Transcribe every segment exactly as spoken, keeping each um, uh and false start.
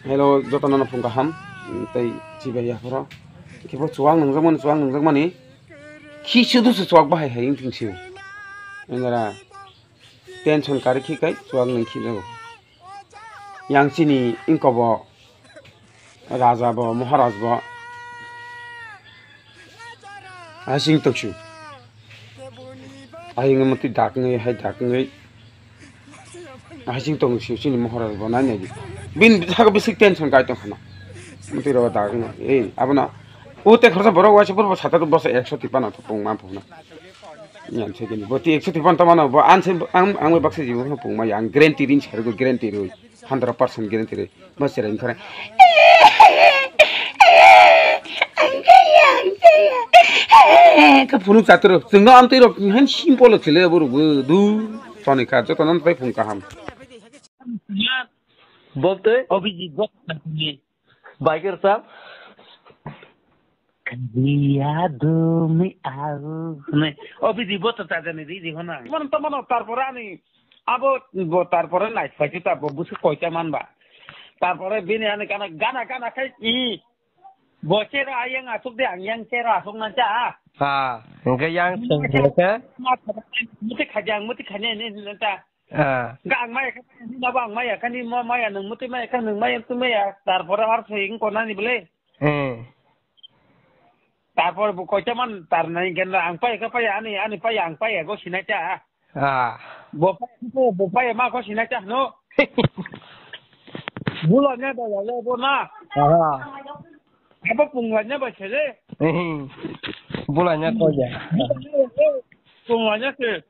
Hello, jotono no phung kaham, tei chibai yaphoro. Kebo chuwak nangjakmani, chuwak nangjakmani. Khi sudu se chuwak bahai hai wngthing sio. Engra tension kari khi kai chuwak nang khi jago. Yang chini ingkobo, raja bo, maharaj bo. Asing toksu. Aying mati dak ngai, hai dak ngai. Asing tong si chini maharaj bo nai nai di. Bin thaka bisik tension kai tong khana. Mati ro dak ngai. Eh, abona. O te khorsa borok waisa borok sata borok ekso tipan to pung ma pung na. Yan se gini. Bo ti ekso tipan to mano. Bo an se ang ang baksa jibo pung ma yang guarantee rin sar go guarantee ro. Hundred percent guarantee ro. Bo cherai khare. Ka phunuk chatro. Chwngno amtwi rok han simple chile borok bo. Du. Toni kha joto nan tai phung kaham. Bob tei? Obiji, Bob tei. Biker sam? Dia dumi au. Ne, Obiji, Bob tei tajani di, di hona. Mano to mano, tarpore ani, abo, bo tarpore nai, phai ta bo busu koita man ba. Tarpore bini ani kana, gana, gana khai, i. Bo chero ayang asuk de, ang yang chero asuk na cha. Ha, hingke yang sengke. Muti khajang, muti khanya ni, ni, ni, ta. Ah. Ga ang maya kha ni, ba ang maya kha ni, ma maya nang muti maya kha nang maya tu maya, tarpore ar se ing kona ni bole. Hmm. Tarpore bo koita man tar nai gen ang pai kha pai ani, ani pai ang pai go sinai ta. Ah. Bo pai, bo pai ma go sinai ta no. Bulo ne ba ya le bo na. Aha. Abo pungla ne ba se le. Hmm. Bulo ne ko ya. Pungla ne se.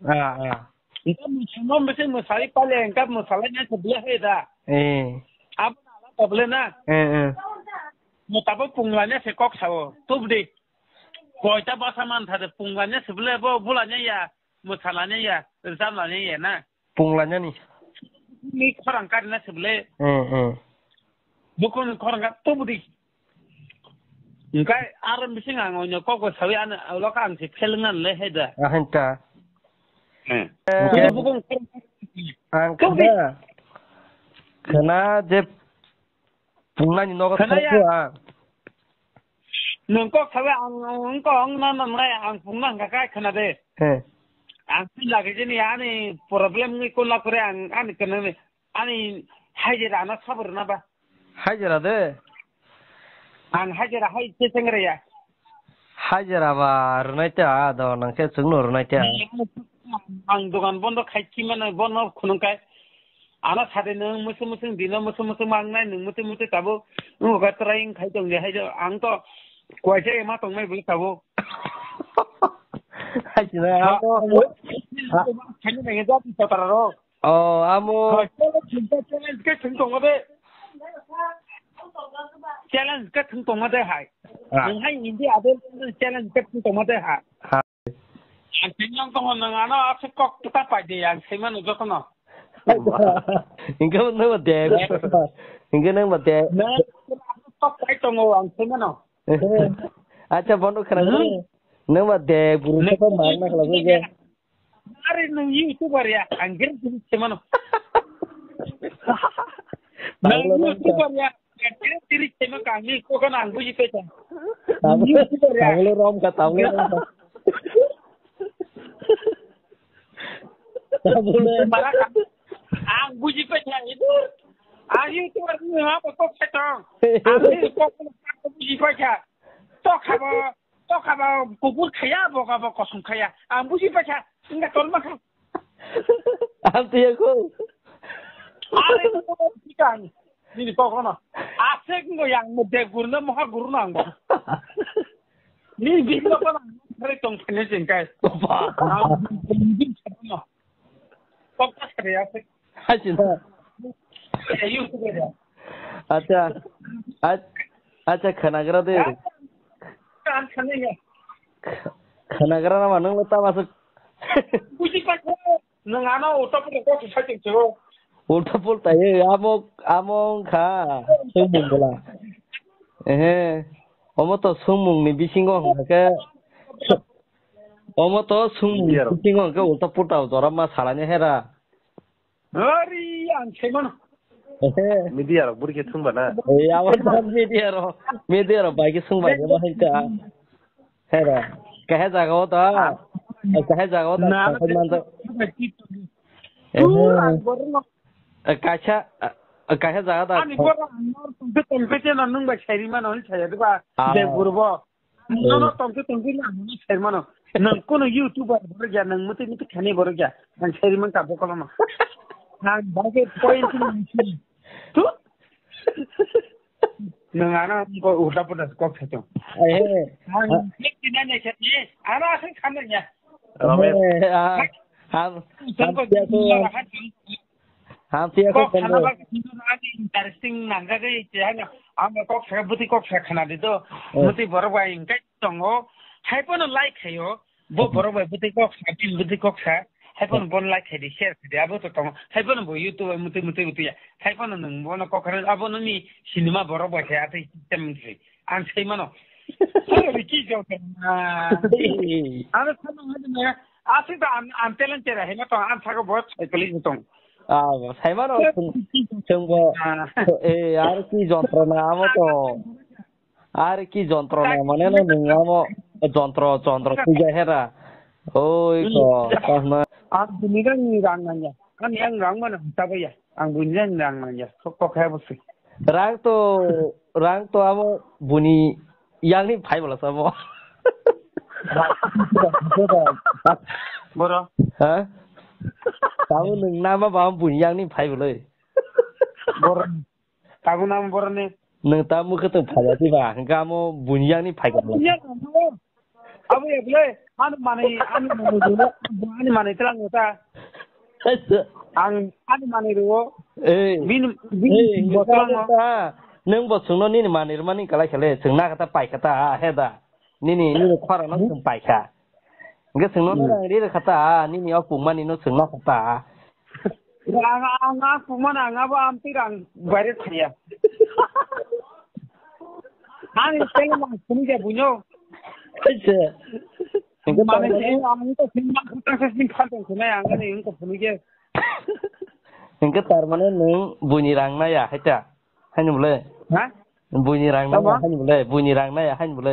Ah, ah. Engka mwsamo bisi mwsai pale engka mwsalaina se bwle hai da. Eh. Abo na ala ta bwle na. Eh, eh. Mo tabo punglaina se kok sao. Tubdi. Koita basa man thade punglaina se bwle bo bulanya ya, mwsalaina ya, rwchapna ya na. Punglainani. Ni khorang karina se bwle. Eh, eh. Bukung khorang ka tubdi. Engkai aro bising ang onyo kok bo sawi ano ulo ka ang se phelngna le hai da. Ahan ta. Hmm. Eh. Bukung, bukung. Ang Kok di? Khana, khana je pungnani nogo Khana ya. Thangkha ang. Nung kok sawi ang, ang, ang kok ang na, na, na, ang pungna hingka kai khana de. He. Ang si lagi jini ani problem ni kola kore ang, ani khana ni. Ani hajira na sabur na ba? Hajira de? Ang hajira hai se sengre ya. Hajira ba rwnai ta do nang khe chwngno rwnai ta. Ang dogan bondo khai ki mano bono khunung kai. Ano sade nung musung musung dino musung musung mang nai nung muti muti tabo. Nung ga try khai tong de hai ang to kwaisa ema tong nai buli tabo. Hajira amo. Khai nai ngai jati satara ro. Oh, amo. Hoi, challenge, challenge ke thung tongo de. Challenge ke thung tongo de hai. Ah. Nung hai India ade challenge ke thung tongo de ha. Ha. Ang thung tongo nung ano asuk kok ta pai de ang thema no joto no. Hingke nang ba de. Hingke nang ba de. Na, kok pai tongo ang thema no. Acha bondo khara. Hmm? Nang ba de buru. Nang ko mar na khala. Are nung YouTuber ya, ang gere tiri chemano. Nung YouTuber ya, ang gere tiri chemano kami ko kan ang buji pecha. Nung YouTuber ya. Tabule rom ka, tabule rom ka. Tabule. Mara ka. Ang buji pecha itu. Ang YouTuber ni apa kok chetong. Ang ni kok buji pecha. Tok habo. Toka ba kubur khaya, boka ba kosong khaya. Ang buji pacha, inga tol maka. Ang tiya ko. Are ko tikan. Nini kok no. Asek ngo yang mo de gurna moha gurna ang bo. Ni bi ko ko na. Are tong phane jeng kai. Ba. Ang bi ko no. Kok ta khare asek. Hajin. Eh, you together. Acha. Ach-, acha khanagra de. Kan khane ya. Khanagra na manung lo ta masuk. Buji pa ko. Nang ano uta pun ko sa cheng chego. Ulta pulta ye amo amo kha. Sumung bola. Eh. Omo to sumung ni bisingo hingke. Omo to sumung ni bisingo hingke ulta pulta jora ma salani hera. Ari ang saimano. Media rok buri khe thung ba na. Ei, abo to media rok, media rok bai khe thung bai khe ma hai ta. Hera, kahe jaga o ta. Kahe jaga o ta. Na, thangwi man ta. Tu ang borok no. Kaisa, kaisa jaga ta. Ani borok ang nor tongte tongte no nung bai sairi mano hin saya de ba. Ah. Je gurbo. Nono tongkhe tongkhe no ang no saimano. Nang kono YouTuber borok ya, nang muti muti khani borok ya. Ang sairi man ka bokolono. Ang bagwi point ni muti. Tu? Nang ano ko ulta puta kok saito. Ai he. Ang kek tinai nai khet ni. Ano asai khamna ya. Ramesh. Ham, ham, Tengko tiya ko. Hampiya kok kok khana kok. Ba kok interesting nangjagwi, je hano ang kok sa bwtwi kok sa khana di do. Hmm. Bwtwi borok bai engkai tongo. Hai pono like khaio. Bo borok bai bwtwi kok sa, tin bwtwi kok sa. Hai pono bon like khai di, share khai di. Abo to tongo. Hai pono bo YouTube bai mutwi mutwi mutwi ya. Hai pono nung bono kok khana abo nungni cinema borok bai khai atwi system mutwi. Ang sai mano. Sorry, ki jok. Ano sama hadi na. Asik ta an, an talent chera hema tong, an sago bot, ai police tong. Ah, sai mano, sung, sung bo. Ah. Eh, ar ki jontrona amo to. Ar ki jontrona mane no nung amo jontro, jontro puja hera. Oi ko, hmm, kahna. Ang bini rang ni rang nanya. Ang yang rang mana tabaya. Ang bini rang ni rang nanya. Kok kok hai bosi. Rang to, rang to amo buni yang ni phai bola samo. Boro. Ha? Tamo nung nama ba buni yang ni phai bolai. Boro. Tamo nama boro ni. Nung tamo khe tong phai ati ba. Hingke amo buni yang ni phai bolai. Buni yang ni. Abo ya bole, ani manwi, ani manwi rwo, ani manwi tlang ta. Ang ani manwi rwo. Eh. Bin, bin eh, botlang ta. Nung bo sungno nini manwi rwmani kalai khale, sungna kata pai kata, ah, he da. Nini, nini khora no sung pai kha. Nge sungno rang ri kha ta, nini o pungmani no sungna kha ta. Ang, ang, ang pungmana, ang abo amtwi rang baire thaya. Ani tele mang phunukya buino. Acha. Hingke mane tarmane, ang to phunukma khutang se sing khan tong khunai ang ani hingke phunukya. Hingke tarmane nwng buini rang naya haita. Haini bole. Ha? Buini rang naya haini bole. Buini rang naya haini bole.